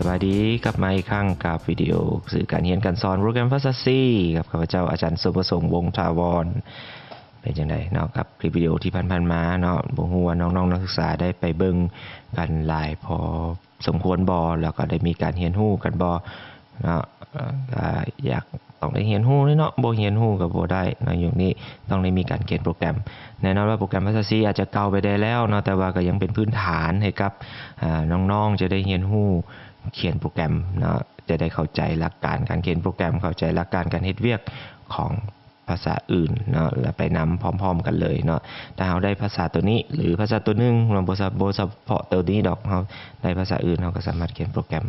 ສະບາຍດີ ກັບມາອີກຄັ້ງກັບວິດີໂອສື່ການຮຽນການສອນໂປຣແກຣມພາສາ C ກັບຂ້າພະເຈົ້າອາຈານສົມປະສົງ ວົງຖາວອນ. ເປັນຈັ່ງໃດເນາະ ກັບຄລິບວິດີໂອທີ່ຜ່ານໆມາເນາະ ບໍ່ຮູ້ວ່ານ້ອງໆນັກສຶກສາໄດ້ໄປເບິ່ງກັນຫຼາຍພໍສົມຄວນບໍ່ ແລ້ວກໍໄດ້ມີການຮຽນຮູ້ກັນບໍ່ເນາະ. ເອີ ກໍຢາກ ຕ້ອງໄດ້ຮຽນຮູ້ເລີຍເນາະ ບໍ່ຮຽນຮູ້ກໍບໍ່ໄດ້ເນາະ. ຍຸກນີ້ຕ້ອງໄດ້ມີການຂຽນໂປຣແກຣມ. ແນ່ນອນວ່າໂປຣແກຣມພາສາ C ອາດຈະເກົ່າໄປແດ່ແລ້ວເນາະ ແຕ່ວ່າກໍຍັງເປັນພື້ນຖານໃຫ້ກັບ ອາ ນ້ອງໆຈະໄດ້ຮຽນຮູ້ຂຽນໂປຣແກຣມເນາະ ຈະໄດ້ເຂົ້າໃຈຫຼັກການການຂຽນໂປຣແກຣມ ເຂົ້າໃຈຫຼັກການການເຮັດວຽກຂອງພາສາອື່ນເນາະ ແລະ ໄປນຳພ້ອມໆກັນເລີຍເນາະ. ຖ້າເຮົາໄດ້ພາສາໂຕນີ້ ຫຼື ພາສາໂຕໜຶ່ງເນາະ ບໍ່ສະ ບໍ່ສະເພາະໂຕນີ້ດອກ ເຮົາໄດ້ພາສາອື່ນ ເຮົາກໍສາມາດຂຽນໂປຣແກຣມ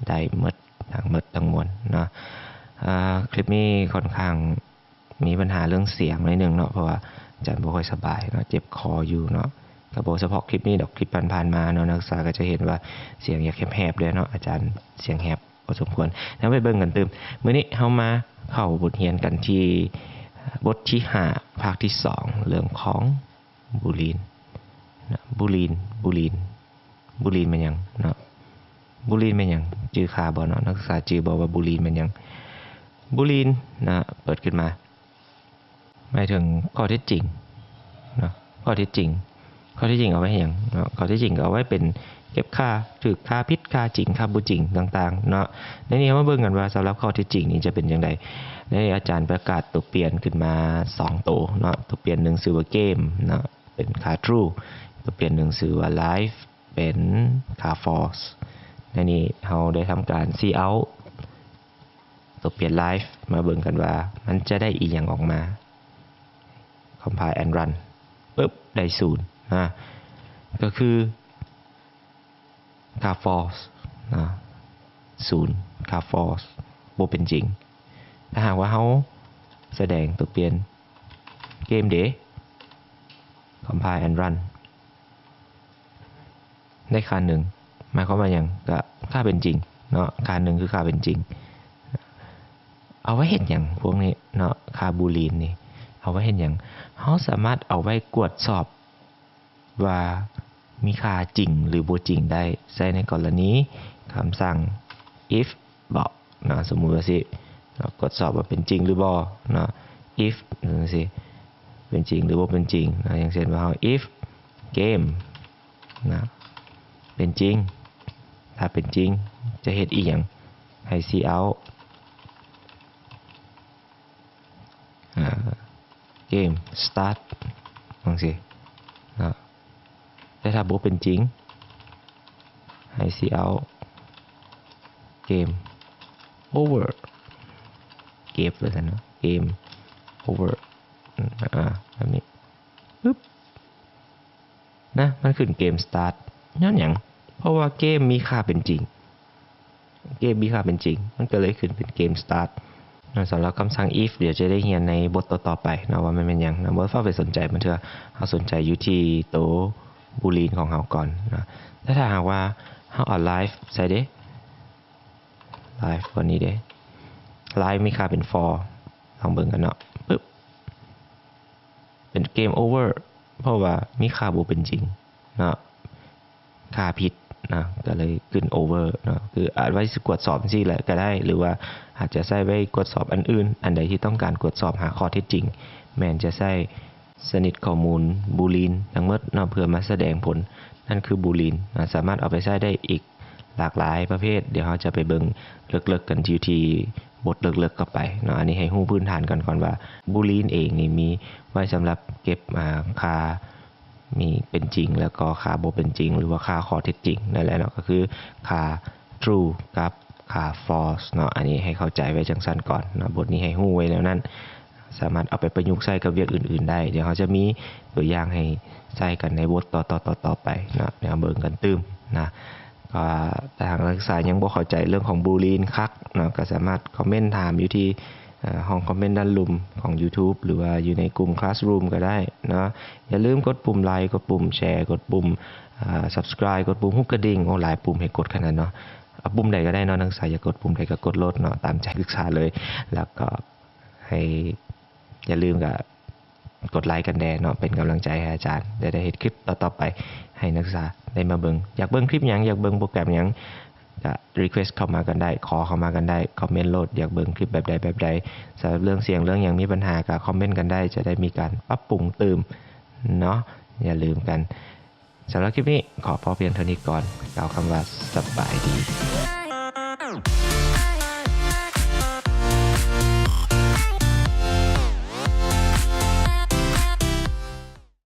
ໄດ້ໝົດ ທັງໝົດທັງມວນເນາະ. ອາ ຄລິບນີ້ຂ້ອນຂ້າງມີບັນຫາເລື່ອງສຽງໜ້ອຍໜຶ່ງເນາະ ເພາະວ່າອາຈານບໍ່ຄ່ອຍສະບາຍເນາະ ເຈັບຄໍຢູ່ເນາະ. ກໍບໍ່ສະເພາະຄລິບນີ້ດອກ ຄລິບຜ່ານໆມາເນາະ ນັກສຶກສາກໍຈະເຫັນວ່າສຽງຢາກແຫບໆແດ່ເນາະ ອາຈານສຽງແຫບພໍສົມຄວນ. ເຮົາໄປເບິ່ງກັນຕື່ມ. ມື້ນີ້ເຮົາມາເຂົ້າບົດຮຽນກັນທີ່ບົດທີຫ້າ ພາກທີສອງ ເລື່ອງຂອງ ບູລີນນະ ບູລີນ ບູລີນ ບູລີນແມ່ນຫຍັງເນາະ? ບູລີນແມ່ນຫຍັງ? ຈື່ຄ່າບໍ່ເນາະ? ນັກສຶກສາຈື່ບໍ່ວ່າບູລີນແມ່ນຫຍັງ? ບູລີນນະ ເປີດຂຶ້ນມາ ໝາຍເຖິງຂໍ້ເທັດຈິງເນາະ ຂໍ້ເທັດຈິງ. ຂໍ້ເທັດຈິງເອົາໄວ້ເຮັດຫຍັງເນາະ? ຂໍ້ເທັດຈິງກໍເອົາໄວ້ເປັນເກັບຄ່າຖືກ ຄ່າຜິດ ຄ່າຈິງ ຄ່າບໍ່ຈິງຕ່າງໆເນາະ. ໃນນີ້ເຮົາມາເບິ່ງກັນວ່າສຳລັບຂໍ້ເທັດຈິງນີ້ຈະເປັນຈັ່ງໃດ. ໃນນີ້ອາຈານປະກາດຕົວປ່ຽນຂຶ້ນມາສອງໂຕເນາະ ຕົວປ່ຽນໜຶ່ງຊື່ວ່າເກມເນາະ ເປັນຄ່າ true ຕົວປ່ຽນໜຶ່ງຊື່ວ່າ life ເປັນຄ່າ false. ໃນນີ້ເຮົາໄດ້ທຳການ cout ຕົວປ່ຽນ life ມາເບິ່ງກັນວ່າມັນຈະໄດ້ອີ່ຫຍັງອອກມາ. compile and run ປຶບ ໄດ້ສູນນະ ກໍຄື ຄ່າ false ນະ ສູນ ຄ່າ false ບໍ່ເປັນຈິງ. ຖ້າຫາກວ່າເຮົາສະແດງຕົວປ່ຽນເກມເດ compile and run ໄດ້ຄ່າໜຶ່ງ ໝາຍຄວາມວ່າຫຍັງ? ກໍຄ່າເປັນຈິງເນາະ ຄ່າໜຶ່ງຄືຄ່າເປັນຈິງ. ເອົາໄວ້ເຮັດຫຍັງພວກນີ້ເນາະ? ຄ່າບູລີນນີ້ເອົາໄວ້ເຮັດຫຍັງ? ເຮົາສາມາດເອົາໄວ້ກວດສອບ ວ່າມີຄ່າຈິງ ຫຼື ບໍ່ຈິງໄດ້ ໃຊ້ໃນກໍລະນີຄຳສັ່ງ if ເບາະເນາະ. ສົມມຸດວ່າຊິເນາະ ກວດສອບວ່າເປັນຈິງ ຫຼື ບໍ່ເນາະ if ຈັ່ງຊີ້ ເປັນຈິງ ຫຼື ບໍ່ເປັນຈິງເນາະ. ຢ່າງເຊັ່ນວ່າເຮົາ if ເກມນະ ເປັນຈິງ ຖ້າເປັນຈິງຈະເຮັດອີ່ຫຍັງ? ໃຫ້ cout ອາ game start ຈັ່ງຊີ້ເນາະ. ແຕ່ຖ້າບໍ່ເປັນຈິງ ໃຫ້ cout game over ເກັບວ່າຊັ້ນເນາະ game over ອາ ແບບນີ້ ປຶບ ນະ ມັນຂຶ້ນ game start ຍ້ອນຫຍັງ? ເພາະວ່າເກມມີຄ່າເປັນຈິງ ເກມມີຄ່າເປັນຈິງ ມັນກໍເລີຍຂຶ້ນເປັນ game start ນະ. ສຳລັບຄຳສັ່ງ if ດຽວຈະໄດ້ຮຽນໃນບົດຕໍ່ໆໄປເນາະ ວ່າມັນແມ່ນຫຍັງນະ. ບໍ່ຟ້າວໄປສົນໃຈມັນເທື່ອ ເຮົາສົນໃຈຢູ່ທີ່ໂຕບູລີນຂອງເຮົາກ່ອນນະ. ແຕ່ຖ້າຫາກວ່າເຮົາເອົາ life ໃສ່ເດ life ບ່ອນນີ້ເດ life ມີຄ່າເປັນ false ລອງເບິ່ງກັນເນາະ ປຶບ ເປັນ game over ເພາະວ່າມີຄ່າບໍ່ເປັນຈິງເນາະ ຄ່າຜິດເນາະ ກໍເລີຍຂຶ້ນ over ເນາະ. ຄືອາດໄວ້ກວດສອບຈັ່ງຊີ້ແຫຼະກໍໄດ້ ຫຼືວ່າອາດຈະໃຊ້ໄວ້ກວດສອບອັນອື່ນ ອັນໃດທີ່ຕ້ອງການກວດສອບຫາຂໍ້ເທັດຈິງ ແມ່ນຈະໃຊ້ຊະນິດຂໍ້ມູນບູລີນທັງໝົດເນາະ ເພື່ອມາສະແດງຜົນ ນັ້ນຄືບູລີນນະ. ສາມາດເອົາໄປໃຊ້ໄດ້ອີກ ຫຼາກຫຼາຍປະເພດ ດຽວເຮົາຈະໄປເບິ່ງເລິກໆກັນຢູ່ທີ່ບົດເລິກໆກັບໄປເນາະ. ອັນນີ້ໃຫ້ຮູ້ພື້ນຖານກ່ອນ ກ່ອນວ່າບູລີນເອງນີ້ມີໄວ້ສຳລັບເກັບ ອາ ຄ່າມີເປັນຈິງ ແລ້ວກໍຄ່າບໍ່ເປັນຈິງ ຫຼືວ່າຄ່າຂໍ້ເທັດຈິງນັ້ນແຫຼະເນາະ ກໍຄືຄ່າ true ກັບຄ່າ false ເນາະ. ອັນນີ້ໃຫ້ເຂົ້າໃຈໄວ້ຈັ່ງຊັ້ນກ່ອນເນາະ ບົດນີ້ໃຫ້ຮູ້ໄວ້ແນວນັ້ນ. ສາມາດເອົາໄປປະຍຸກໃຊ້ກັບວຽກອື່ນໆໄດ້. ດຽວເຮົາຈະມີຕົວຢ່າງໃຫ້ໃຊ້ກັນໃນບົດຕໍ່ໆໄປເນາະ ດຽວເຮົາເບິ່ງກັນຕື່ມນະ. ກໍຖ້າຫາກນັກສຶກສາຍັງບໍ່ເຂົ້າໃຈເລື່ອງຂອງບູລີນຄັກເນາະ ກໍສາມາດຄອມເມັນຖາມຢູ່ທີ່ ເອີ ຫ້ອງຄອມເມັນດ້ານລຸ່ມຂອງ YouTube ຫຼືວ່າຢູ່ໃນກຸ່ມ Classroom ກໍໄດ້ເນາະ. ຢ່າລືມກົດປຸ່ມໄລ ກົດປຸ່ມແຊ ກົດປຸ່ມ ອາ Subscribe ກົດປຸ່ມຮູບກະດິ່ງ. ໂອ້ ຫຼາຍປຸ່ມໃຫ້ກົດຂະໜາດເນາະ. ເອົາປຸ່ມໃດກໍໄດ້ເນາະ ນັກສຶກສາຢາກກົດປຸ່ມໃດກໍກົດໂລດເນາະ ຕາມໃຈນັກສຶກສາເລີຍ. ແລ້ວກໍ ໃຫ້ຢ່າລືມກໍກົດໄລກັນແດ່ເນາະ ເປັນກຳລັງໃຈໃຫ້ອາຈານ ແລະ ໄດ້ເຮັດຄລິບຕໍ່ໆໄປໃຫ້ນັກສຶກສາໄດ້ມາເບິ່ງ. ຢາກເບິ່ງຄລິບຫຍັງ ຢາກເບິ່ງໂປຣແກຣມຫຍັງ ກໍ request ເຂົ້າມາກັນໄດ້ ຂໍເຂົ້າມາກັນໄດ້ ຄອມເມັນໂລດ ຢາກເບິ່ງຄລິບແບບໃດແບບໃດ. ສຳລັບເລື່ອງສຽງເລື່ອງຫຍັງມີບັນຫາກໍຄອມເມັນກັນໄດ້ ຈະໄດ້ມີການປັບປຸງຕື່ມເນາະ. ຢ່າລືມກັນ ສຳລັບຄລິບນີ້ຂໍພໍພຽງເທົ່ານີ້ກ່ອນ ກ່າວຄຳວ່າສະບາຍດີ.